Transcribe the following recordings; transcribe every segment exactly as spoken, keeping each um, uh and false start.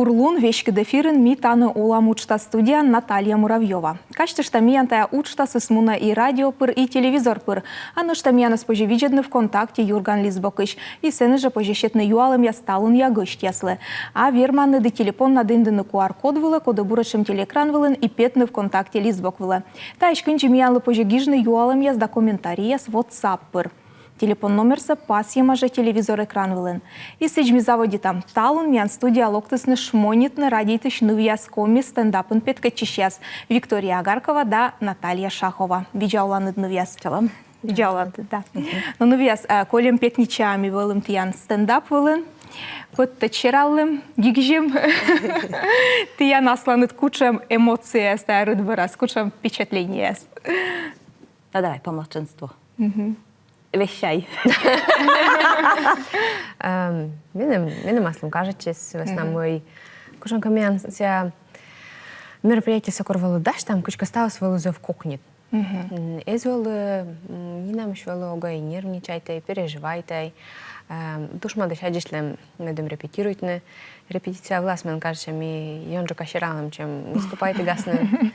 Бур лун, веськыд эфирын «Ми тані олам» уджтас, студияын Наталья Муравьёва. Казьтышта, миян тайӧ уджтасыс мунӧ и радио пыр, и телевизор пыр. А нӧшта миянӧс позьӧ видзӧдны ВКонтакте «Юрган» лист бокысь. И сэні жӧ позьӧ сетны юалӧмъяс талунъя гӧсьтъяслы. А верманныд и телепоннад индыны Q R-код вылӧ, коді буретш эм телеэкран вылын, и петны ВКонтакте лист бок вылӧ. Таысь кындзи миянлы позьӧ гижны юалӧмъяс да комментарийяс WhatsApp пыр. Телепон номерсӧ пасйӧма жӧ телевизор экран вылын. И сідз, ми заводитам. Талун миян студияӧ локтісны шмонитны радейтысь нывъяс, коми стендапын петкӧдчысьяс Виктория Агаркова да Наталья Шахова. Видза оланныд, нывъяс. Чолӧм. Видза оланныд, да. Но, нывъяс, а, кольӧм пятница ми вӧлім тіян стендап вылын. Пӧттӧ сералім, гигзим. Тіян асланыд кутшӧм эмоцияяс тайӧ рыт бӧрас, кутшӧм впечатлениеяс? Ну, давай, по младшинству. Вещай. Эм, меным, меным аслым кажитчис, сы вӧсна мый кутшӧмкӧ миян сійӧ мероприятиесӧ кор вӧлі дасьтам, кыдзкӧ ставыс вӧлі зэв кокнит. М, эз вӧлі, м, нинӧмысь вӧлі огӧ и нервничайтӧй, и переживайтӧй. Эм, тушман дась аддзысьлӧм, медым репетируйтны. Репетиция вылас, мен кажется, ми ёнджыка сералім, чем выступайтігасны.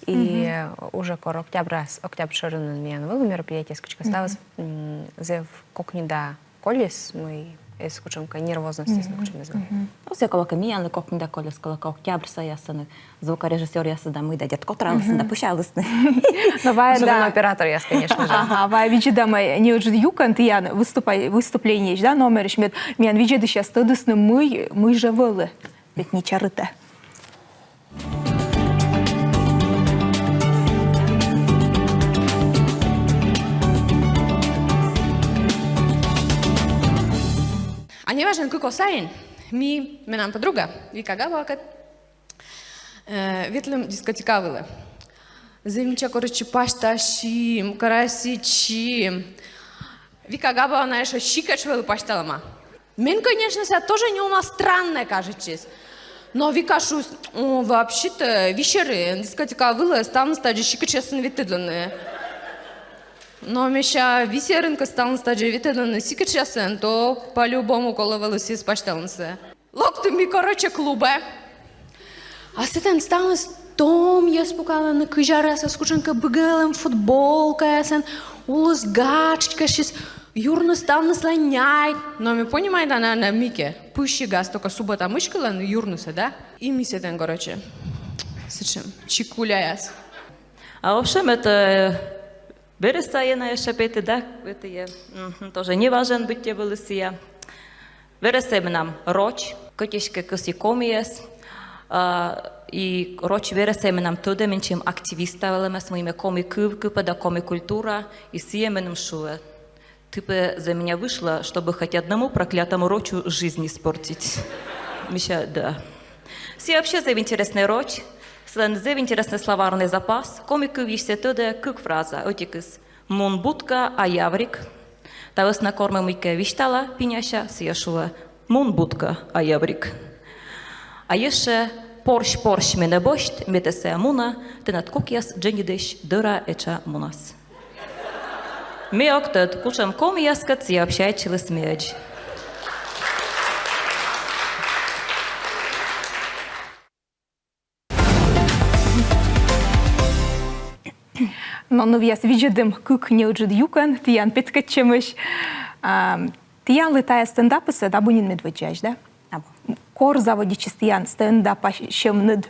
И уже кор октябрас, октябрь шӧрын миян вӧлі мероприятиеыс, кыдзкӧ ставыс, м, зэв кокнида колис, мый эз кутшӧмкӧ нервозностьыс, ну, кутшӧм эз вӧлі. Ну, сійӧ колӧкӧ миянлы кокнида колис, колӧкӧ октябрь сайӧ сэні звукорежиссёръяс да мый да, дерт, котралісны да пысялісны. Но вай, особенно да, операторъяс, конечно же. Ага, вай видзӧдам неыджыд юкӧн тіян выступа-, выступлениеысь, да, номерысь, мед миян видзӧдысьяс тӧдісны, мый, мый жӧ вӧлі пятница рытӧ. А неважӧн кык во сайын ми, менам подруга Вика Габовакӧд, э, ветлім дискотека вылӧ. Зэв мича, короче, пасьтасим, краситчим. Вика Габоваӧс ещё сикӧтш вӧлі пасьталӧма. Мен, конечно, сійӧ тоже неуна страннӧ кажитчис. Но Вика шуис: «О, вообще-то, Висерын дискотека вылӧ ставныс тадзи сикӧтшъясӧн ветлӧдлӧны». Но мися, Висерын кӧ ставныс тадзи ветлӧдлӧны сикӧтшъясӧн, то по-любому колӧ вӧлі сійӧс пасьталнысӧ. Локтім ми, короче, клубӧ. А сэтӧн ставныс томъяс пукалӧны, кызь арӧсъяс, кутшӧмкӧ быгӧлӧм футболкаясӧн, улыс гатшкӧсйис, юрныс ставныслӧн няйт. Но ме понимайта, наверно, мыйкӧ пысигас, только суббота мыськылӧны юрнысӧ, да? И ми сэтӧн, короче, сэтшӧм чикуляяс. А вообще, это Верӧс сайын на ещё петі, да, это я, мгм, тоже неважӧн быттьӧ вӧлі сійӧ. Верӧсӧй менам роч, кӧть эськӧ кӧсйи комиӧс, а, и роч верӧсӧй менам тӧдӧ менсьым активиста вӧлӧмӧс, мый ме коми кыв кыпӧда, коми культура, и сійӧ меным шуӧ: «Ты бы за меня вышла, чтобы хоть одному проклятому рочу жизнь испортить». Мися, да. Сійӧ вообще зэв интереснӧй роч, сылӧн зэв интереснӧй словарнӧй запас, коми кывйысь сійӧ тӧдӧ кык фраза, ӧтикыс: «Мун будка, а яврик». Та вӧсна кор ме мыйкӧ висьтала, пиняся, сійӧ шуӧ: «Мун будка, а яврик». А ещӧ: «Порсь, порсь, менӧ босьт, ме тэсӧ муна, тэнад кокъяс дженьыдӧсь дӧра этша мунас». Ме ог тӧд, кутшӧм комияскӧд сійӧ общайтчыліс меӧдз. Но, нывъяс, видзӧдім кык неыджыд юкӧн тіян петкӧдчӧмысь. А, тіянлы тайӧ стендапыс да абу нин медводдзаысь, да? Абу. Кор заводитчис тіян стендапасьӧмныд?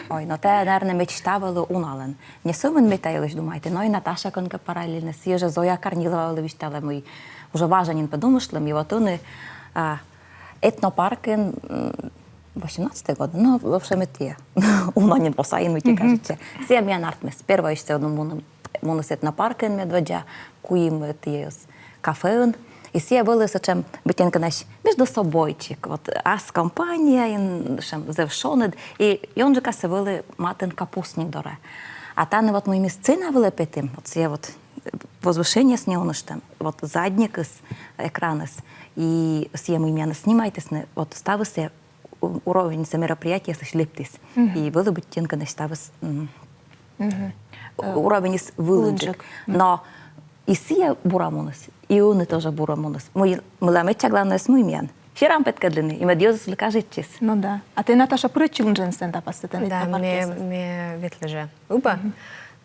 Ой, но тайӧ, наверно, мечта вӧлі уналӧн. Не сӧмын ме та йылысь думайті, но и Наташа кӧнкӧ параллельно, сійӧ жӧ Зоя Корнилова вӧлі висьталӧ, мый уже важӧн нин подумыштлім, и вот ӧні, а, этнопаркын, м, восемнадцатый год, ну, в общем, это я. Уна нин во сайын, мый тэ кажитчӧ. Сійӧ миян артмис. Первойысь сійӧ, ну, мун-, муніс этнопаркын медводдза, куим этійӧс кафеын. И сійӧ вӧлі сэтшӧм быттьӧкӧ, знаешь, между собойчик. Вот ас компанияын, сэтшӧм зэв шоныд. И ёнджыкасӧ вӧлі матын капустник дорӧ. А тані вот мый ми сцена вылӧ петім, вот сійӧ вот, э, возвышениеыс неуныштӧм, вот задникыс экраныс. И сійӧ, мый миянӧс снимайтісны, вот ставыс сійӧ у-, уровеньсӧ мероприятиеысь лэптіс. И вӧлі быттьӧкӧ ставыс, м, у-, уровеньыс вылынджык. Но и сійӧ бура муніс, и ӧні тоже бура муніс. Мый, мыйла медся главнӧйыс мый миян. серам петкӧдлыны, и мед йӧзыслы кажитчис. Ну да. А тэ, Наташа, пырӧдчылін жӧ стендапас, тэ на Да, ме, партиясас? Ме ветлі жӧ Ыбӧ.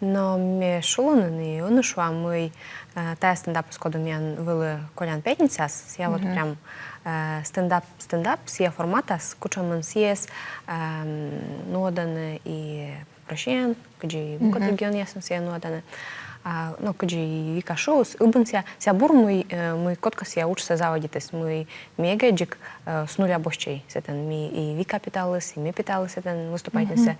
Но ме шулыны и ӧні шуа, мый э, тайӧ стендапыс, коді миян вӧлі колян пятницаяс, сійӧ вот прям э, стендап, стендап, сійӧ форматас, кутшӧмын сійӧс эм, нуӧдӧны и Россияын, кыдзи и мукӧд регионъясын сійӧ нуӧдӧны. А, но кыдзи и Вика шуис, Ыбын сійӧ, сійӧ бур, мый, э, мый кодкӧ сійӧ уджсӧ заводитіс, мый ми эгӧ дзик э, с нуля босьтчӧй сэтӧн. Ми и Вика петаліс, и ме петалі сэтӧн выступайтнысӧ.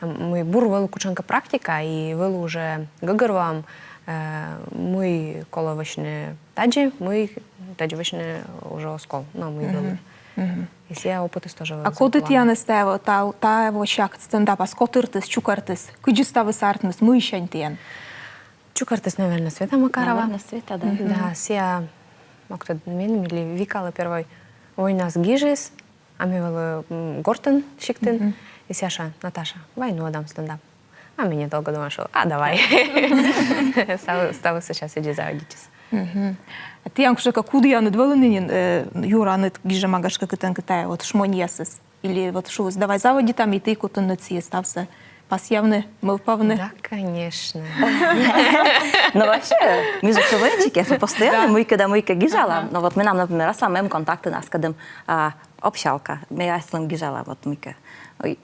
М, Мый бур вӧлі кутшӧмкӧ практика, и вӧлі уже гӧгӧрвоам, э, мый колӧ вӧчны тадзи, мый тадзи вӧчны уже оз ков, но мый вӧлі. И сійӧ опытыс тоже вӧлі. А коді тіянӧс тайӧ, та, тайӧ сяк стендапас котыртіс, чукӧртіс, кыдзи ставыс артмис, мыйсянь тіян? Чукӧртіс, наверно, Света Макарова. Наверно, Света, да. Да, сійӧ, ог тӧд, меным или Викалы первой войнас гижис, а ме вӧлі м, гортын, сиктын. И сійӧ шуӧ: «Наташа, вай нуӧдам стендап». А ме недолго думӧ, шуа: «А, давай». Став- Ставыс сэсся сідзи заводитчис. Тіян кутшӧмкӧ кудйӧнныд вӧліны нин, э, юраныд гижӧма, гашкӧ, кытӧнкӧ тайӧ вот шмоньясыс? Или вот шуис: «Давай заводитам», и ті кутінныд сійӧс ставсӧ пасъявны, мӧвпавны? Да, конечно. Но вообще, ми жӧ КВН-щикъяс, постоянно мыйкӧ да мыйкӧ гижалам. Но вот менам, например, аслам эм контактын аскӧдым а, общалка. Ме аслым гижала вот мыйкӧ.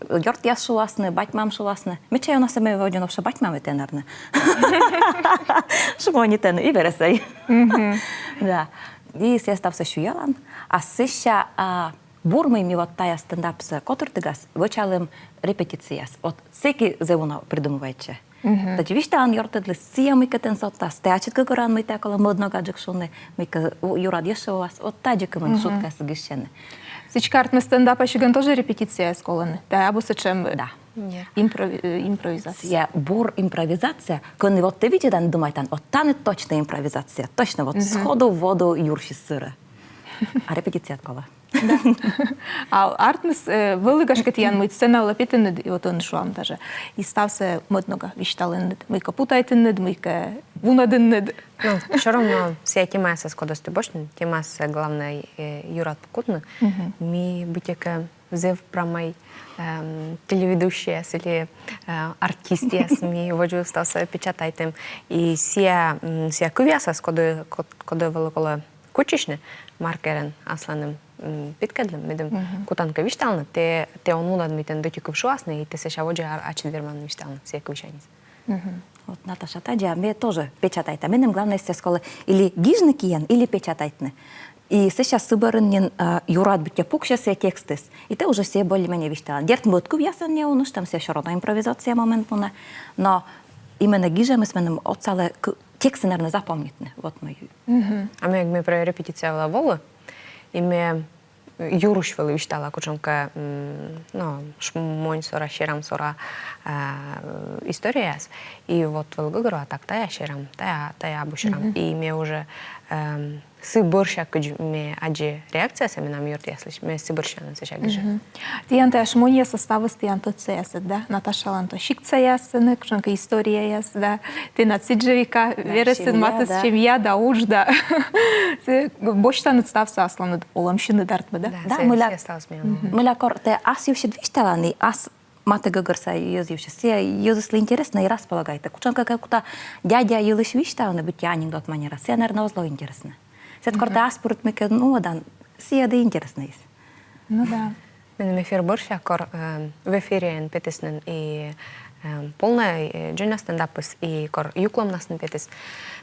Ёртъяс шуласны, бать-мам шуласны. Медся ёнасӧ ме водзын вообще бать-мам эта, наверно. Шмонитӧны и верӧсӧй. Да. И сійӧ ставсӧ сюялан. А сэсся а, бур, мый ми вот тайӧ стендапсӧ котыртігас вӧчалім репетицияяс. Вот сэки зэв уна придумывайтчӧ. Тадзи висьталан ёртыдлы, сійӧ мыйкӧ тэн содтас, тэ ачыд гӧгӧран, мый тайӧ колӧ мӧд ногаджык шуны, мыйкӧ у- юрад ещӧ вылас, вот тадзи кымын шуткаяс гижсьӧны. Сідзкӧ, артмӧ, стендапасьігӧн тоже репетицияяс колӧны? Тайӧ абу сэтшӧм, э, Нет. импрови- э, импровизация. Сійӧ бур импровизация, кӧні вот тэ видзӧдан, думайтан, вот тані точно импровизация, точно вот сходу в воду юрсис сірӧ. А репетицияяс колӧ. А артмис, э, вӧлі, гашкӧ, тіян, мый сцена вылӧ петінныд, и вот ӧні, шуам, даже, и ставсӧ мӧд нога висьталінныд, мыйкӧ путайтінныд, мыйкӧ вунӧдінныд? Ну, всё равно сійӧ темаясыс, кодӧс тэ босьтін, темаясыс, главнӧй, э, юрад кутны. Ми быттьӧкӧ зэв прамӧй эм, телеведущийяс или э, артистъяс, ми водзӧ ставсӧ печатайтім. И сійӧ, м, сійӧ кывъясыс, коді, код- коді вӧлі колӧ кутчысьны, мар керӧн асланым м, петкӧдлім, медым кутан кӧ висьталны, тэ, тэ он вунӧд, мый тэн ӧти кыв шуасны, и тэ сэсся водзӧ а- ачыд верман висьталны сійӧ кывсяньыс. Мгм. Вот, Наташа, тадзи ме тоже печатайта. Меным главнӧйыс колӧ или гижны киӧн, или печатайтны. И сэсся сы бӧрын нин э, юрад быттьӧ пуксьӧ сійӧ текстыс. И тэ уже сійӧс более-менее висьталан. Дерт, мӧд кывъясӧн не уныштам, сійӧ всё равно импровизация момент мунӧ. Но именно гижӧмыс меным отсалӧ к- текстсӧ, наверно, запомнитны. Вот мый. А ме, ме про репетиция вылӧ волі, и ме юрысь вӧлі висьтала кутшӧмкӧ, м, ну, шмонь сора, серам сора э, историяяс. И вот вӧлі гӧгӧрвоа: так, тайӧ серам, тайӧ, тайӧ абу серам. И ме уже эм, сы бӧрся, кыдз ме аддзи реакциясӧ менам ёртъяслысь, ме сы бӧрся нин сэсся гижа. Тіян тайӧ шмоньясыс ставыс тіян тӧдсаясыд, да? Наташалӧн то сиктсаясыс, кутшӧмкӧ историеяс, да? Тэнад сідз жӧ, Вика, верӧсыд, семья, матысӧ, да, семья да удж да. Тэ босьтан ставсӧ асланыд олӧмсьыныд, артмӧ, да? Да, Да, сійӧ- мыйла- сійӧ ставыс миян. Мыйла кор тэ ас йывсьыд висьталан и ас матын гӧгӧрса йӧз йывсьыс, сійӧ йӧзыслы интереснӧ и располагайтӧ. Кутшӧмкӧ кӧ кута дядя йылысь висьтавны, быттьӧ анекдот манера, сійӧ, наверно, оз ло интереснӧ. Сэк кор тэ ас пырыд мыйкӧ нуӧдан, сійӧ ӧд и интереснӧйыс. Ну да. Меным эфир бӧрся, кор эм, в эфире нин петіс нин и эм, полнӧй э, дзоля стендапыс, и кор юклӧмнас нин петіс,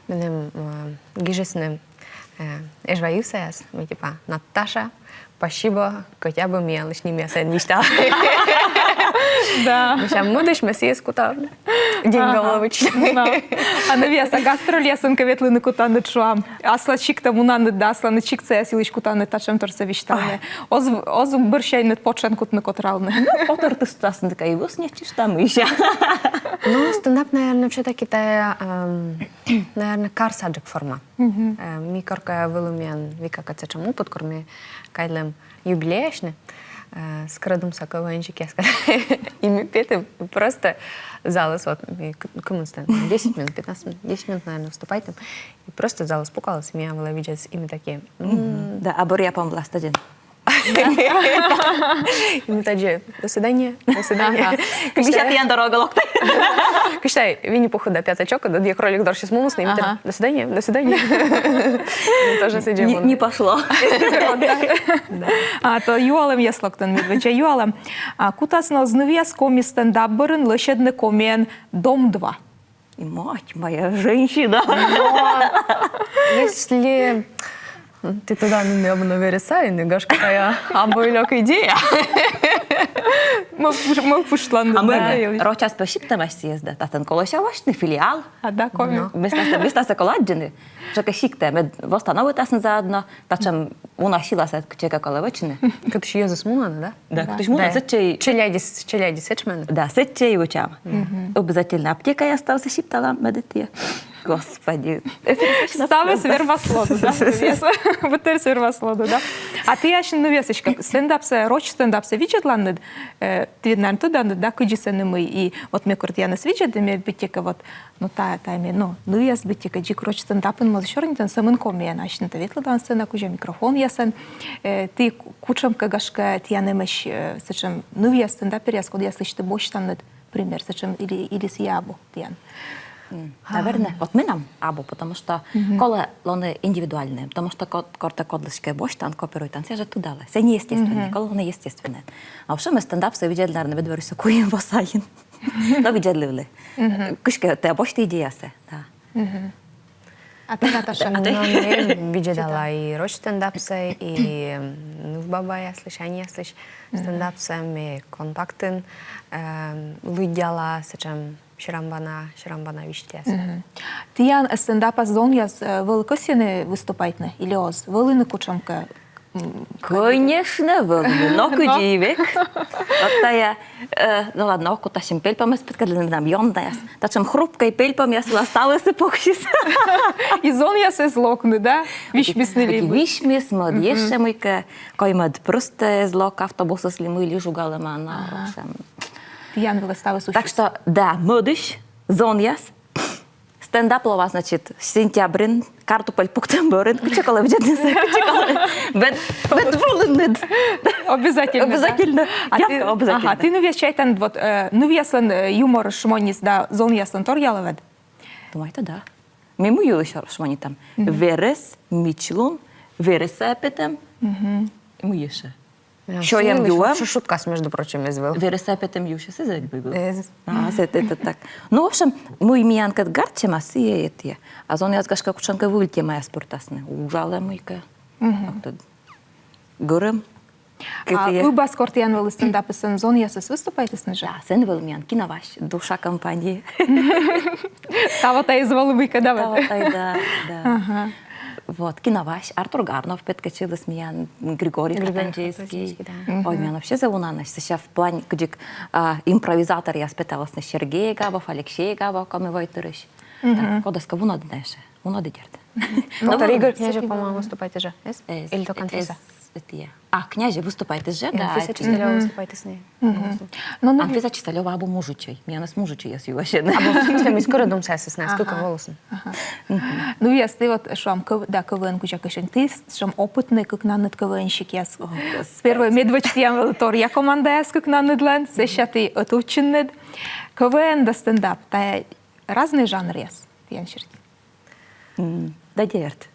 меным эм, гижисны э, Эжва йывсаяс, мый типа: «Наташа, спасибо, хотя бы миянлысь нимъясӧн висьталін». Да. Мися, мӧдысь ме сійӧс кута деньга вылӧ вӧчны. А нывъясӧ гастрольясӧн кӧ ветлыны кутанныд, шуам, аслад сиктӧ мунанныд да асланыд сиктсаяс йылысь кутанныд татшӧм торсӧ висьталны, оз, оз бӧрсянь потшӧн кутны, котравны? Ну, котыртыштасны кӧ и вӧсньӧдчыштам, и всё. Ну, стендап, наверно, всё-таки тайӧ, эм, наверно, карсаджык форма. Э, Ми коркӧ вӧлі миян Викакӧд сэтшӧм опыт, кор ми кайлім юбилейясьны. Э, скӧрӧдумса КВН-щикъяскӧд. И ми петім, просто залыс, вот, ми к-, кымын сцена, десять минут, пятнадцать минут, десять минут, наверное, выступайтім. И просто залыс пукалас, миянлы видзӧдіс, и ми такие: «М». Да, а бӧръя, по-моему, ласта дзик. И ми тадзи: «До свидания, до свидания». Ага. Кыдзи тіян дорога локтӧ? Кыдзи тай Винни-Пух да Пятачок, да, где кролик дорсьыс мунісны, и ми тадзи: «До свидания, до свидания». И тоже сидим. Не, не пошло. А то юалӧмъяс локтӧны, медводдза юалӧм. А кутасны оз нывъяс коми стендап бӧрын лӧсьӧдны комиӧн «Дом два»? И мать моя женщина. Но если ты туда не, не веришь, и не, гашкӧ, тая абу и лёк идея. Мӧвпыштлан. А ми, да, рочӧн пӧ сиптам съезд, да, татӧн колӧ сэсся восьтыны филиал. А, да, коми. Местасӧ, местасӧ колӧ аддзыны. Сыкӧд сиктӧ, мед восстановитасны заодно, татшӧм уна силасӧ кытчӧкӧ колӧ вӧчны. Кытысь йӧзыс мунӧны, да? Да, кытысь мунӧны, сэтчӧ и... Челядьыс, челядьыс сэтчӧ мунӧны. Да, сэтчӧ и вӧчам. Обязательно аптекаяс ставсӧ сипталам, мед ті. Господи. Ставыс вермас лоны, да? Быттьӧ вермас лоны, да? А ті ассьыныд нывъясысь кӧ стендапсӧ, роч стендапсӧ видзӧдланныд, э, ті, наверно, тӧданныд, да, кыдзи сэн и мый. И вот ме кор тіянӧс видзӧді, ме быттьӧкӧ вот, ну, та, та ме, ну, нывъяс быттьӧкӧ дзик роч стендапын моз сёрнитӧны, сӧмын комиӧн. Ассьыныд ветлӧдан сцена кузя, микрофонъясӧн. Э, ті ку-, кутшӧмкӧ, гашкӧ, тіян эмӧсь, э, сэтшӧм нывъяс стендаперъяс, кодъяслысь ті босьтанныд пример, сэтшӧм или, или сійӧ абу тіян? М, наверно, вот менам абу, потому что колӧ лоны индивидуальнӧйӧн, потому что кор-, кор тэ кодлыськӧ босьтан, копируйтан, сійӧ жӧ тыдалӧ. Сійӧ неестественнӧй, колӧ лоны естественнӧй. А вообще ме стендапсӧ видзӧдлі, наверно, медводдза куим во сайын. Но видзӧдлывлі. Кыськӧ тэ босьт идеясӧ, да. А тэ, Наташа? А тэ? Но ме видзӧдала и роч стендапсӧ, и, м, нывбабаяслысь, аньяслысь стендапсӧ, ме Контактын, эм, лыддяла сэтшӧм серамбана, серамбана висьтъяс. Тіян стендапас зонъяс, э, вӧлі кӧсйӧны выступайтны или оз? Вӧліны кутшӧмкӧ? М, конечно, вӧліны, но кыдзи век. Вот тая, э, ну ладно, ог кут ассьым пельпомъяс петкӧдлыны, менам ёнаяс. Татшӧм хрупкӧй пельпомъяс вылас ставыс и пуксис. И зонъяс эз локны, да? Висьмисны ли? Висьмис, мӧд ещӧ мыйкӧ, коймӧд просто эз лок, автобусыс ли мый ли жугалӧма, но, в общем. Тіян вылас ставыс усис. Так что, да, мӧдысь зонъяс. Стендап лоас, значит, сентябрын, картупель пуктӧм бӧрын. Кытчӧ колӧ видзӧдны, кытчӧ колӧ. Бед, бед волынныд. Обязательно, да? Обязательно. А ті, обязательно. Ага, ті нывъяс чайтан, вот, э, нывъяслӧн, э, юмор шмоньыс да зонъяслӧн торъялӧ ӧд? Думайта, да. Ми мый йылысь шмонитам? Верӧс, мичлун, верӧссӧ петӧм. Мый ещӧ? Сёйӧм-юӧм. Ш-, шуткаыс, между прочим, эз вӧв. Верӧссӧ петӧм юсьыс эз вӧв. Эз. А, сэтӧн, это так. Ну, в общем, мый миянкӧд гартчӧма, сійӧ эті. А зонъяс, гашкӧ, кутшӧмкӧ выль темаяс пыртасны. Уджалӧм мыйкӧ. Гӧрӧм. А ыбас кор тіян вӧлі стендапыслӧн, зонъясыс выступайтісны жӧ? Да, сэн вӧлі миян Кино Вась, душа компании. Таво тай эз вӧвлы мыйкӧ, да, вот? Таво тай, да, да. Ага. Вот, Кино Вась, Артур Гарнов петкӧдчыліс миян, Григорий Хатанзейский. Григорий Хатанзейский, да. Ой, миян вообще зэв унаӧсь. Сэсся в плане кыдзи, а, импровизаторъяс петалісны Сергей Габов, Алексей Габов, Коми войтырысь. Так, кодӧскӧ вунӧді на ещӧ. Вунӧді, дерт. Ну, вот Игорь Князев, по-моему, выступайтіс жӧ, эз? Эз. Или только Анфиса? Эз, эті. А, Князев выступайтіс жӧ, да. Анфиса Чисталёва выступайтіс на. Ну, ну, Анфиса Чисталёва абу мужичӧй. Миянӧс мужичӧйяс юасьӧны. Абу, в смысле, ми скӧрӧдумсаясыс на, сколько волісны. Ага. Ну, я, ті вот, шуам, ков-, да, КВН кузя кӧсйӧны. Ті сэтшӧм опытнӧй кыкнанныд КВН-щикъяс. О, Господи. Первой медводз тіян вӧлі торъя командаяс кыкнанныдлӧн, сэсся ті ӧтувтчинныд. КВН да стендап, тая разнӧй жанръяс тіян серти? М, да, дерт.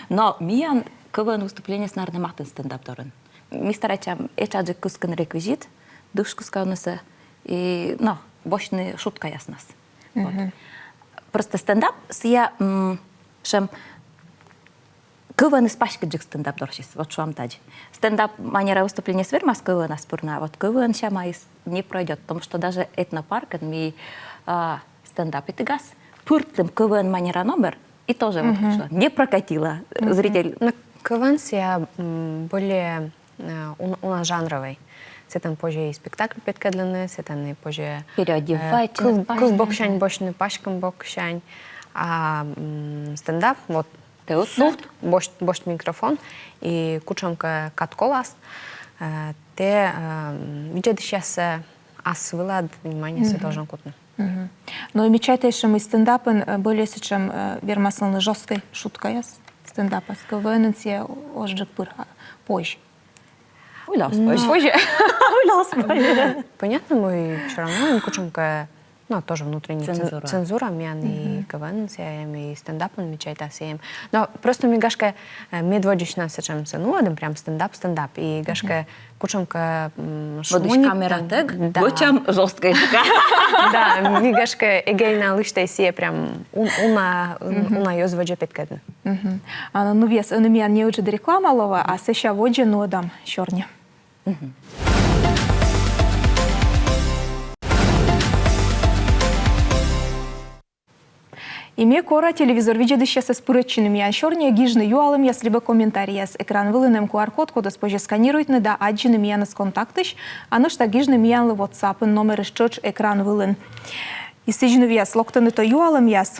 Но миян КВН выступлениеыс, наверно, матын стендап дорын. Ми старайтчам этшаджык кыскыны реквизит, дыш кыскавнысӧ, и, но, босьтны шуткаяснас. Вот. Просто стендап сійӧ, м, сэтшӧм КВН-ыс паськыдджык стендап дорсьыс, вот шуам тадзи. Стендап манера выступлениеыс вермас КВН-ас пырны, а вот КВН сямаыс не пройдёт, потому что даже этнопаркын ми, а, стендап итігас пыртім КВН манера номер, и тоже вот, что, не прокатило. Зритель. Ну, КВН сійӧ, м, более, э, ун-, унажанровӧй. Сэтӧн позьӧ и спектакль петкӧдлыны, сэтӧн и позьӧ, э, переодевать, кыв-, кыв боксянь босьтны, паськӧм боксянь. А, м, стендап, вот, тэ ӧтнад, босьт, босьт микрофон, и кутшӧмкӧ кад колас, Э, тэ, э, видзӧдысьяслы ас вылад вниманиесӧ должен кутны. Но ме чайта ещӧ, мый стендапын, э, больӧ сэтшӧм, э, вермас лоны жёсткӧй шуткаяс стендапас. КВН-ын сійӧ озджык пыр, а, позь. Уйлас позь. Позь. Уйлас позь. Понятно, мый всё равно кутшӧмкӧ, ну, тоже внутренняя цен- Цензура. Цензура миян и КВН-ын сійӧ эм, и стендапын, ме чайта, сійӧ эм. Но просто ме, гашкӧ, э, медводзысянь сэтшӧм сэн нуӧдім прям стендап, стендап. И, гашкӧ, кутшӧмкӧ, м, Вот здесь шмонит- камератӧг, Да. вӧчам жёсткӧй. Да, ме, гашкӧ, эгӧ на лысьтӧй сійӧ прям ун- уна, ун- уна йӧз водзӧ петкӧдны. А, ну, нывъяс, ӧні миян неыджыд реклама лоӧ, а сэсся водзӧ нуӧдам сёрни. И ме кора телевизор видзӧдысьясӧс пырӧдчыны миян сёрниӧ, гижны юалӧмъяс либӧ комментарийяс. Экран вылын эм QR-код, кодӧс позьӧ сканируйтны да аддзыны миянӧс Контактысь, а нӧшта гижны миянлы WhatsApp-ын, номерыс тшӧтш экран вылын. И сідз, нывъяс, локтӧны то юалӧмъяс.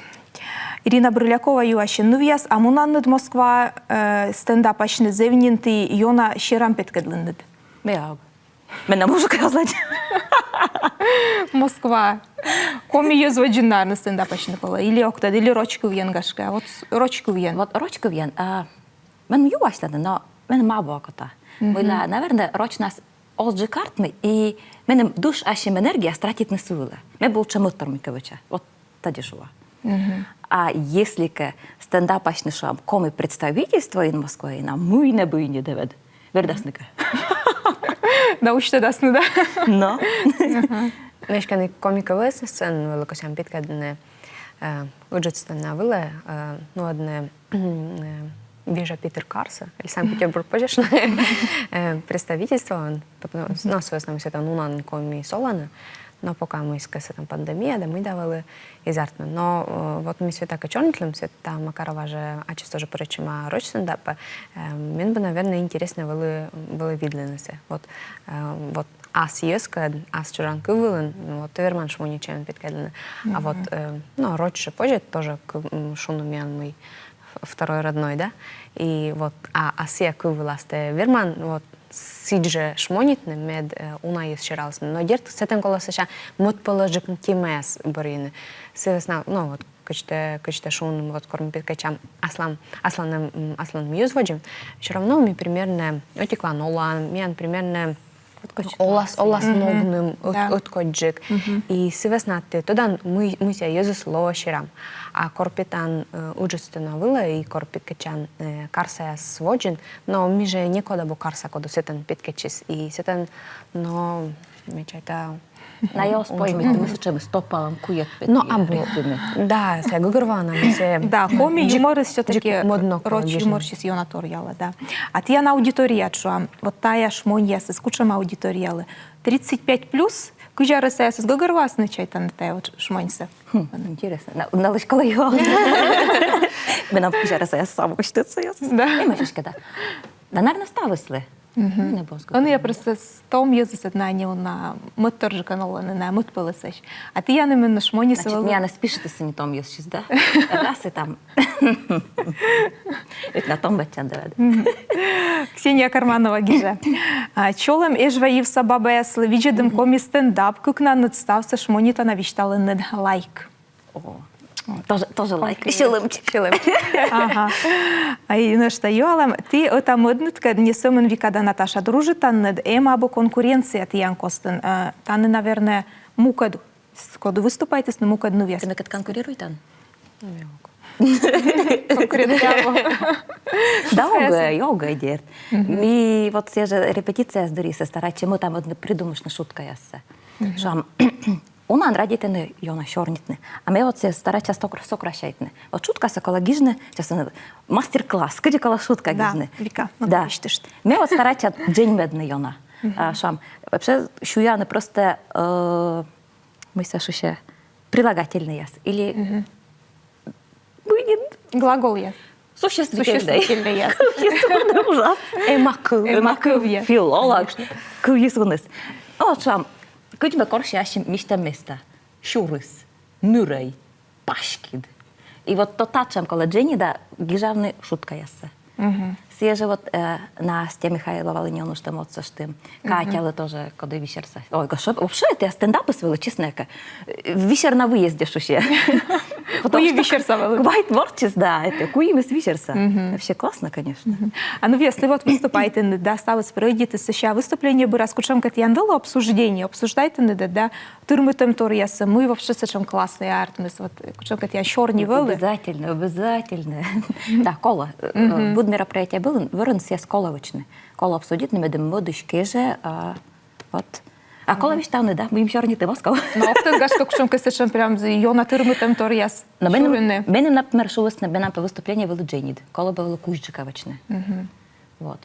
Ирина Брылякова юасьӧ: нывъяс, а мунанныд Москваӧ, э, стендапасьны, зэв нин ті ёна серам петкӧдлінныд? Ме ог. Менам мужик разлад. Москва. Коми йӧз водзын, наверно, стендапасьны колӧ. Или ог тӧд, или роч кывйӧн, гашкӧ. А вот с- роч кывйӧн. Вот роч кывйӧн. А, меным юасьлӧны, но меным абу окота. Мыйла, наверно, рочнас озджык артмы, и меным дыш ассьым энергияс тратитны сы вылӧ. Ме бы лучше мӧдтор мыйкӧ вӧча. Вот тадзи шуа. А если кӧ стендапасьны, шуам, коми представительствоын Москваын, а мый нӧ бы и не тӧвӧд. Вердасны кӧ. Да, усьтӧдасны, да? Но. Веськӧд Коми КВН-ын вӧлі кӧсъям петкӧдны, э, ыджыд сцена вылӧ, э, нуӧдны, э, Вежа Питыр карсӧ, или Санкт-Петербург позьӧ шуны, э, представительствоын, потому что, ну, собственно, мый сэтӧн унаӧн коми солӧны, но пока мыйкӧ сэтӧн пандемия да мый да вӧлі, эз артмы. Но, э, вот ми Светакӧд сёрнитлім, Света Макарова жӧ ачыс тоже пырӧдчӧма роч стендапӧ, э, мен бы, наверно, интереснӧ вӧлі, вӧлі видлыны сійӧс. Вот, э, вот ас йӧзкӧд, ас чужан кыв вылын, ну, вот, тэ верман шмонитчӧмӧн петкӧдлыны. А вот, э, ну, роч жӧ позьӧ тоже кыв, м, шуны миян мый второй родной, да? И вот, а, а сійӧ кыв вылас тэ верман, вот, сідз жӧ шмонитны, мед, э, уна йӧз сералісны. Но дерт, сэтӧн колӧ сэсся мӧдпӧлӧсджык темаяс бӧрйыны. Сы вӧсна, ну, вот, кыдз тэ, кыдз тэ шуин, вот, кор ми петкӧдчам аслам, асланым, м, асланым йӧз водзын, всё равно ми примерно ӧтиклан олам, миян примерно олас, олас ногным, ӧт-, ӧткодьджык. И сы вӧсна тэ тӧдан, мый, мый сійӧ йӧзыс лоӧ серам. А кор петан, э, ыджыд сцена вылӧ и кор петкӧдчан, э, карсаяс водзын, но ми жӧ некод абу карса, коді сэтӧн петкӧдчис. И сэтӧн, но, ме чайта, найӧ оз поймыны, мый сэтшӧмыс топалӧм куйӧд петны. Но абу. Да, сійӧ гӧгӧрвоана, мый сійӧ. Да, коми юморыс всё-таки роч юморсьыс ёна торъялӧ, да. А тіян аудиторияыд, шуам, вот тая шмоньясыс кутшӧм аудиториялы? Тридцать пять плюс, кызь арӧсаясыс гӧгӧрвоасны, чайтан, тая вот шмоньсӧ? Хм, интереснӧ. На-, налысь колӧ юалны. Менам кызь арӧсаяс самӧй тӧдсаяс. Да. Эм эськӧ да. Да, наверно, ставыслы. Ӧні я просто том йӧзыс, найӧ неуна мӧдторджыкӧн олӧны, найӧ мӧдпӧлӧсӧсь. А тіян именно шмоньыс. Значит, миянӧс пишитісны не том йӧзыс, да? Раз и там. Ведь на том баччан да. Ксения Карманова гижӧ. А, чолӧм, Эжва йывса бабаяслы видзӧдім коми стендап, кыкнанныд ставсӧ шмонитана висьталінныд. Лайк. О, тоже, тоже лайк. Сьӧлӧмчик. Сьӧлӧмчик. Ага. А и нӧшта юалӧм. Ті ӧта-мӧдныдкӧд не сӧмын Вика да Наташа дружитанныд, эм абу конкуренция тіян костын? Э, тані, наверное, мукӧд, с-, коді выступайтісны, мукӧд нывъяс. Тэ мекӧд конкурируйтан? Конкуренция абу. Да, ог, ог, дерт. Ми вот сійӧ жӧ репетицияяс дырйи старайтчам ӧта-мӧдны придумайтны шуткаяссӧ. Шуам, унаӧн радейтӧны ёна сёрнитны. А ме вот сійӧс старайтча сокра-, сокращайтны. Вот шуткасӧ колӧ гижны, сейчас, э, мастер-класс, кыдзи колӧ шутка гижны. Да, Вика, ну, да. Ме вот старайтча дженьмӧдны ёна. А, шуам, вообще, сюяны просто, э, мый сійӧ шусьӧ, прилагательнӧйяс. Или Глагол я. Существительнӧй. Существительнӧй я. Кывйыс вуныс ужас. Эма кыв. Эма кыв я. Филолог. Кывйыс вуныс. Вот шуам, кыдз ме корси ассьым мисьтӧм места. Сюрис, нырӧй, паськыд. И вот то татшӧм колӧ дженьыда гижавны шуткаяссӧ. Сійӧ жӧ вот э, Настя Михайловалы нин ӧні ӧшта мӧдсьӧ ӧшта. Катялы тоже, коді висерса. Ой, гашӧ, вообще, тайӧ стендапыс вӧлі, честно ка. Э, висер на выезде, шуам. Потому что висерса вӧлі. Квайт мортыс, да, это куимыс висерса. Вообще классно, конечно. А ну весь, ті вот выступайтінныд, да, ставыс прӧйдитіс, сэсся выступление бӧрас кутшӧмкӧ тіян вӧлі обсуждение, обсуждайтінныд, да, тырмытӧмторъяссӧ, мый вообще сэтшӧм классный артмис, вот, кутшӧмкӧ тіян сёрни вӧлі. Обязательно, обязательно. Да, колӧ. Э, быд мероприятие бӧрын, бӧрын сійӧс колӧ вӧчны. Колӧ обсудитны, медым мӧдысь кежӧ, а, вот. А колӧ висьтавны, да, мый сёрнитім оз ков. Но ог тӧд, гашкӧ, кутшӧмкӧ сэтшӧм прям ёна тырмытӧмторъяс. Но меным, меным, например, шуисны, менам пӧ выступление вӧлі дженьыд. Колӧ пӧ вӧлі кузьджыка вӧчны. Вот.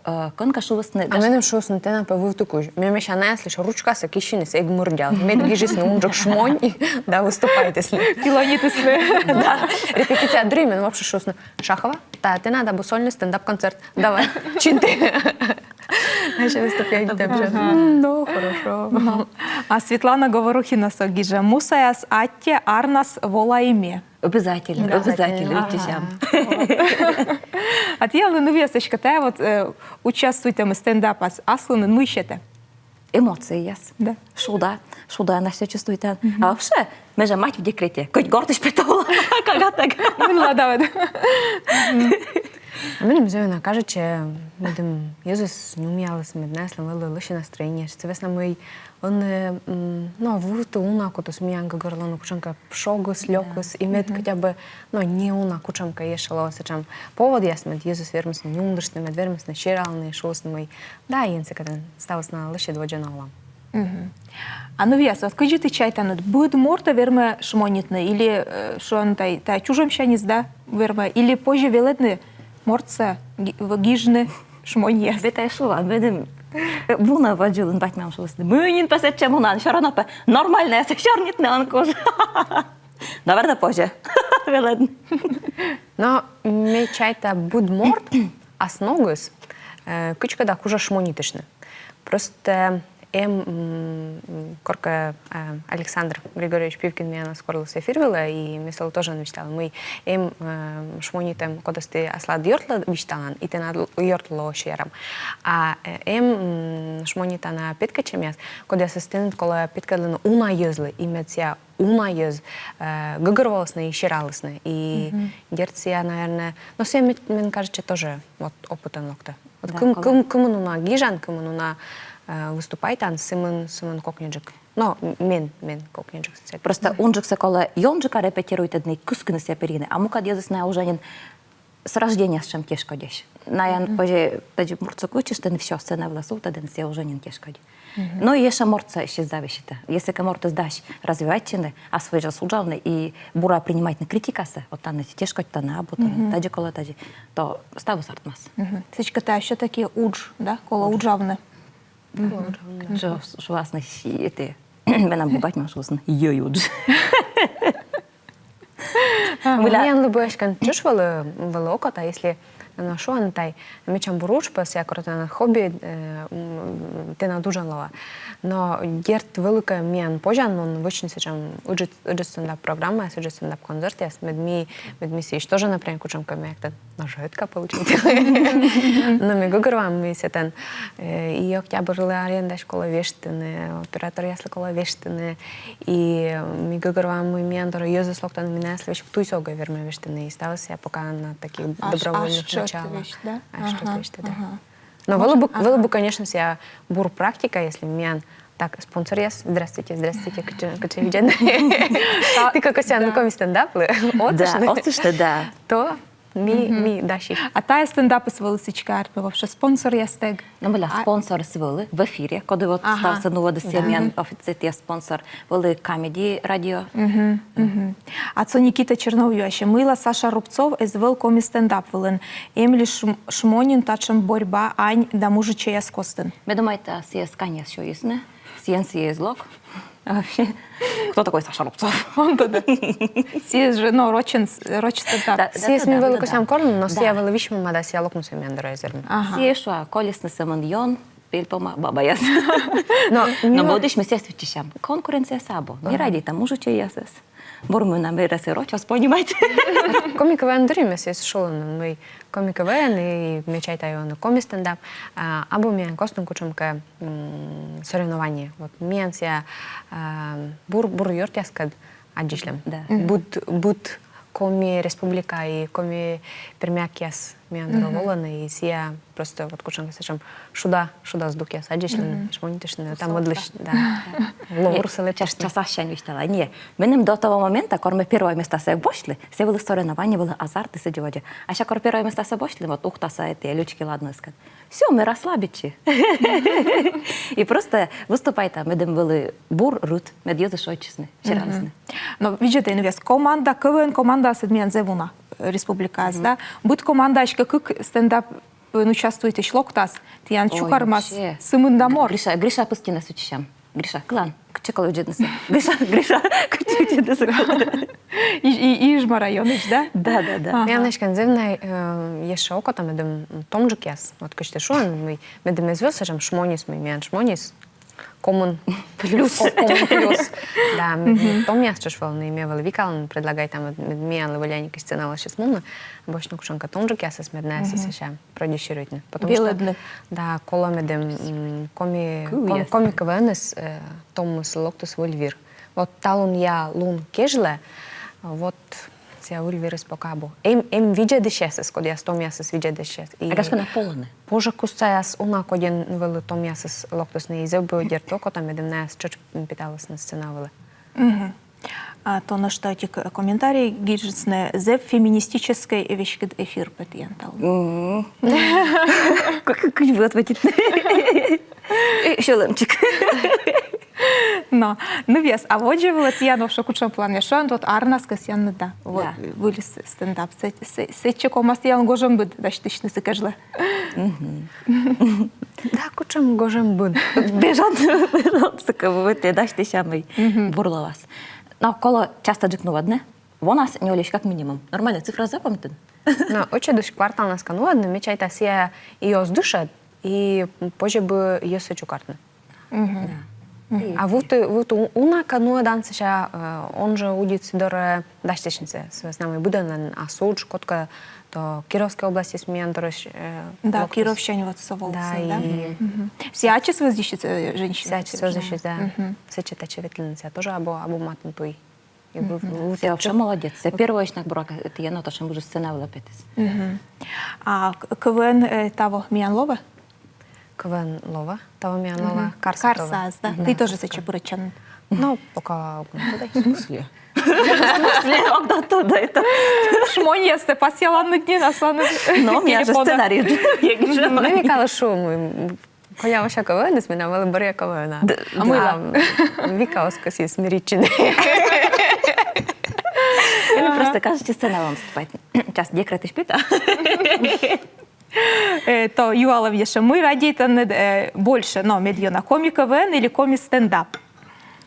Э, кӧнкӧ шуисны... А меным шуисны, тэнад пӧ вывті кузь. Ме мися, наяслысь ручкасӧ киссьыныс эг мырддьыл. Мед гижисны унджык шмонь да выступайтісны. Пилонитісны. Да. Репетиция дырйи мен вообще шуисны: Шахова, та тэнад абу сольный стендап-концерт. Давай, чинтӧй. Значит, выступление там же. Ага. М, ну, хорошо. А Светлана Говорухина со гижӧ: мусаяс аттьӧ, арнас волӧй ме. Обязательно, обязательно, обязательно. Ага. Виччысям. А тіянлы, ну, весь эськӧ тайӧ вот э, участвуйтӧм стендапас аслыныд мый сетӧ? Эмоцияяс. Да. Шуда, шуда на всё чувствуйтан. А вообще, ме жӧ мать в декрете. Кӧть гортысь петӧла кагатӧг. Мыйла да вот. А меным зэв ёна кажитчӧ, медым йӧзыс нюмъялісны, мед наяслӧн вӧлі лӧсьыд настроение. Сы вӧсна мый ӧні, м, но, вывті уна кутіс миян гӧгӧрлун кутшӧмкӧ шогыс, лёкыс, и мед хотя бы, но, не уна, кутшӧмкӧ ещӧ лоӧ сэтшӧм поводъяс, мед йӧзыс вермисны нюмдыштны, мед вермисны сералны, шуисны, мый да, эн сыкӧд, ставыс на лӧсьыд водзӧ на олам. А ну весь, вот кыдзи ті чайтанныд, быд мортӧ вермӧ шмонитны, или э, шуам тай, тай чужӧмсяньыс, да, вермӧ, или позьӧ велӧдны мортсӧ ги-, в-, гижны шмоньяс? Ме тай шуа, медым э, муна водзын, бать-мам шуисны: мый нин пӧ сэтчӧ мунан, всё равно пӧ нормальнӧя сёрнитны он куж. Наверно, позьӧ велӧдны. Но ме чайта, быд морт ас ногыс э, кыдзкӧ да кужӧ шмонитыштны. Просто эм, м, коркӧ э, Александр Григорьевич Пивкин миянӧс корліс эфир вылӧ, и ме сылы тоже висьтала, мый эм э, шмонитӧм, кодӧс ті аслад ёртлыд висьталан, и тэнад л-, ёртлы лоӧ сійӧ ярӧм. А э, эм м, шмонитана петкӧдчӧмъяс, кодъясӧс тэныд колӧ петкӧдлыны уна йӧзлы, и мед сійӧ уна йӧз э, гӧгӧрвоисны и сералісны. И дерт, сійӧ, наверно, но сійӧ, мен, мен кажитчӧ, тоже вот опытӧн локтӧ. Вот кым-, кымын уна гижан, кымын уна э, выступайтан, сымын, сымын кокниджык. Но мен, мен кокниджык сэтчӧ. Просто унджыксӧ колӧ ёнджыка репетируйтӧдны, кыскыны сійӧ перйыны. А мукӧд йӧзыс на уже нин с рождения сэтшӧм тешкодьӧсь. Наян позьӧ, позьӧ муртсӧ кутшӧмтӧ, всё, сцена вылас сувтӧдны, сійӧ уже нин тешкодь. Но и ещӧ мортсӧ ещӧ зависитӧ. Если кӧ мортыс дась развивайтчыны, ас вӧчас уджавны и бура принимайтны критикасӧ, вот тані тешкодь, тані абу, тані тадзи колӧ, тадзи, то ставыс артмас. Сідзкӧ, тайӧ всё-таки удж, да? Колӧ уджавны. Колӧ уджавны. Жӧ шуасны, это, менам бать-мам шуасны: йӧй удж. Мыйла? Миян либӧ эськӧ тшӧтш вӧлі, вӧлі окота, если, но, шуам тай, мича бур удж пӧ, сійӧ кор тэнад хобби, э, м, тэнад уджӧн лоӧ. Но дерт, вӧлі кӧ миян позянлун вӧчны сэтшӧм ыджыд, ыджыд стендап-программаяс, ыджыд стендап-концертъяс, мед ми, мед ми сыысь тоже, например, кутшӧмкӧ, ме эг тӧд, но жӧ ӧтка получит. Но ми гӧгӧрвоам, мый сэтӧн э, и октябрьлы арендаяс колӧ вештыны, операторъяслы колӧ вештыны, и ми гӧгӧрвоам, мый миян дорӧ йӧзыс локтӧны, ми наяслы весиг туйсӧ ог вермӧй вештыны, и ставыс сійӧ пока на таких добровольных началах. Ас тшӧт весьт, да? Ас тшӧт весьт, да. Но вӧлі бы, вӧлі бы, конечно, сійӧ бур практика, если миян так, спонсоръяс, здравствуйте, здравствуйте, кыдз, кыдз видзӧны. Ті кӧ кӧсъянныд коми стендаплы отсыштны. Да, отсыштны, да. То ми, ми дасим. А тайӧ стендапыс вӧлі сідзкӧ артмӧ вообще спонсоръястӧг? Но мыйла, спонсорыс вӧлі в эфире, коді вот ставсӧ нуӧдіс, сійӧ миян официальнӧй спонсор, вӧлі Камеди радио. А со Никита Чернов юасьӧ: мыйла Саша Рубцов эз вӧв коми стендап вылын? Эм ли шм-, шмонин татшӧм борьба ань да мужичӧйяс костын? Ме думайта, сійӧс каньяс сюйисны, сійӧн сійӧ эз лок. А вообще, кто такой Саша Рубцов? Он тӧдӧ. Сійӧ жӧ, но, рочӧн, рочӧн стендап. Да, да, сійӧс ми вӧлі кӧсъям корлыны, но сійӧ вӧлі висьмӧма да, сійӧ локмысӧ миян дорӧ эз вермы. Ага. Сійӧ шуӧ, колисны сӧмын ён, пельпома бабаяс. Но мӧдысь ми сійӧс виччысям. Конкуренцияыс абу. Не радейта мужичӧйясӧс. Бур мӧна, мый раз и рочӧс понимать. Коми КВН дырйи ме сійӧс шулі нин, мый коми КВН и, ме чайта, ёна коми стендап, а, абу миян костын кутшӧмкӧ, м, соревнование. Вот миян сійӧ, а, бур, бур ёртъяскӧд аддзысьлам. Да. Быд, быд Коми Республика и коми пермякъяс миян дорӧ волӧны, и сійӧ просто вот кутшӧмкӧ сэтшӧм шуда, шуда здукъяс аддзысьлӧны, шмонитыштны, там мӧдлысь, да. Лоӧ бурсӧ лэптыштны. Час, час ассянь висьтала. Не, меным до того момента, кор ме первое местасӧ босьтлі, сійӧ вӧлі соревнование, вӧлі азарт и сідзи водзӧ. А сэсся кор первое местасӧ босьтлі, вот Ухтаса эти лючки ладнӧскӧд. Всё, ме расслабитчи. И просто выступайта, медым вӧлі бур рыт, мед йӧзыс шойччисны, сералісны. Но видзӧдӧй, ну, весь команда, КВН командаыс миян зэв уна, э, республикаас, да? Быд командаысь кӧ кык стендап, э, участвуйтысь локтас, тіян чукӧрмас сымында морт. Гриша, Гриша Пыстинӧс виччысям. Гриша, кылан, кытчӧ колӧ видзӧднысӧ? Гриша, Гриша, кытчӧ видзӧднысӧ? И, и, Ижма районысь, да? Да, да, да. Ага. Миян эськӧ зэв на, э, ещӧ окота, медым томджыкъяс. Вот кыдз тэ шуан, мый, медым эз вӧв сэтшӧм шмонис, мый миян шмонис. Комын плюс. Ко-, комын плюс. Да, м, томъяс тшӧтш вӧліны, и ме вӧлі Викалӧн предлагайта, мед, мед миянлы вӧляник сцена вылысь мунны, босьтны кутшӧмкӧ томджыкъясӧс, мед найӧс сэсся продюсируйтны. Потому что, велӧдны. Да, колӧ, медым, м, коми, ком-, коми КВН-ыс, э, томыс локтіс выль вир. Вот талунъя лун кежлӧ, вот сійӧ выль вирыс пока абу. Эм, эм видзӧдысьясыс, кодъяс томъясыс видзӧдысьяс. И а кӧсъя на полны. Пожӧ кузтаяс уна кодьӧн вӧлі томъясыс локтісны, и зэв бы, дерт, окота, медым найӧс тшӧтш петалісны сцена вылӧ. А то нӧшта ӧтик комментарий гижисны: зэв феминистическӧй веськыд эфир пӧ тіян талун. М. Как, как вы ответите? Э, ещё лэмчик. Но, ну, весь, а водзӧ вылӧ тіян вообще кутшӧм планъяс? Шуан, вот арнас кӧсъянныд да. Вот, да. Выль с-, стендап. Сэ-, сэ-, сэтчӧ ковмас тіян гожӧмбыд дасьтысьны сы кежлӧ. Да, кутшӧм гожӧмбыд. Бежан, бежан, сыкӧ, вот, э, дасьтысям и бур лоас. Но колӧ частӧджык нуӧдны. Вонас нёльысь как минимум. Нормальнӧй цифра, запомнитан. Но ӧтчыдысь кварталнас кӧ нуӧдны, ме чайта, сійӧ и оз дышӧд, и позьӧ бы йӧзсӧ чукӧртны. Да. А вот, э, вот у-, уна кӧ нуӧдан, сэсся, э, он жӧ удит сы дорӧ дасьтысьны. Сы вӧсна мый быдӧнлӧн ас удж, кодкӧ то Кировскӧй областьыс миян дорысь, э, да, локтіс. Кировсянь вот со волісны, да? Да, и сійӧ ачыс вӧзйысьӧ, э, женщина? Сійӧ ачыс вӧзйысьӧ, да. Сэтчӧ татчӧ ветлыны, сійӧ тоже абу, абу матын туй. И вы, вы... Сійӧ вообще молодец. Сійӧ первойысь на, буракӧ, тіян отсасьӧм уже сцена вылӧ петіс. А к-, КВН, э, таво миян лоӧ? КВН лоӧ, таво миян лоӧ. Карса, Карсаас, да? Мгм. Ті тоже сэтчӧ пырӧдчанныд? Ну, пока ог на тӧдӧй. В смысле? В смысле? Ог на тӧдӧй, это... Шмоньястӧ пасъяланныд нин, асланыд? Но, миян жӧ сценарий. Мгм. Ме Викалӧ шуи, м, колян вообще КВН-ыс, менам вӧлі бӧръя КВН-а. А мыйла? Вика оз кӧсйы смиритчыны. Меным просто кажитчӧ сцена вылын выступайтны. Час декретысь пета. Э, то юалӧм ещӧ, мый радейтан, э, больше, но мед ёна, коми КВН или коми стендап?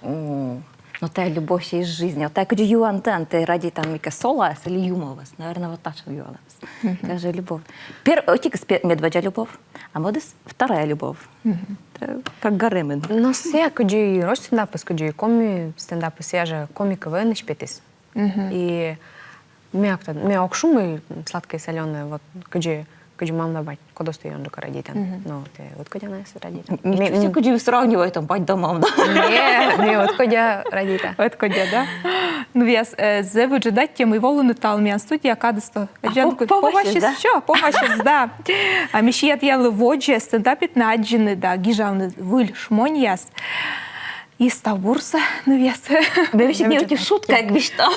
О, но тая любовь всей жизни. Вот тая кыдзи юан тан, тэ радейтан мыйкӧ солоас или юмовас? Наверное, вот татшӧм юалӧмыс. Тая жӧ любовь. Пер-, ӧтикыс пе-, медводдза любовь, а мӧдыс вторая любовь. Тая как гаремын. Но сійӧ кыдзи и роч стендапыс, кыдзи и коми стендапыс, сійӧ жӧ коми КВН-ысь петіс. И ме ог тӧд, ме ог шу, мый сладкӧй-солёнӧй, вот, кыдзи, кыдзи мам да бать, кодӧсты ёнджыка радейтан. Но тэ ӧткодя найӧс радейтан? Ничего себе, кыдзи сравнивайтан бать да мам да. Не, ме ӧткодя радейта. Ӧткодя, да? Ну, весь, э, зэв ыджыд аттьӧ, мый волінныд талун миян студияӧ, кадыс то. А, помасис, да? Помасис, да. А ме сиа тіянлы водзӧ стендапитны, аддзыны да гижавны выль шмоньяс. И став бурсӧ, ну, весь. Ме весиг не ӧти шутка эг висьтав.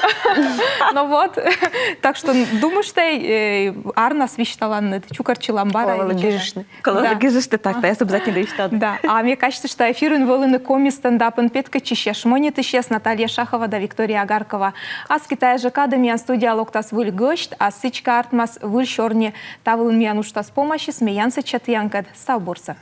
Ну вот. Так что думыштӧй, э, арнас висьталанныд, чукӧртчылам бара. Колӧ гижыштны. Колӧ гижыштны, так, да, я обязательно висьтала. Да. А ме казьтышта, эфирын вӧліны коми стендапӧн петкӧдчысьяс, шмонитысьяс Наталья Шахова да Виктория Агаркова. Аски тая жӧ кадӧ миян студияӧ локтас выль гӧсть, а сідзкӧ артмас выль сёрни. Та вылын миян уджтас помасис, ме янсӧдча тіянкӧд, став бурсӧ.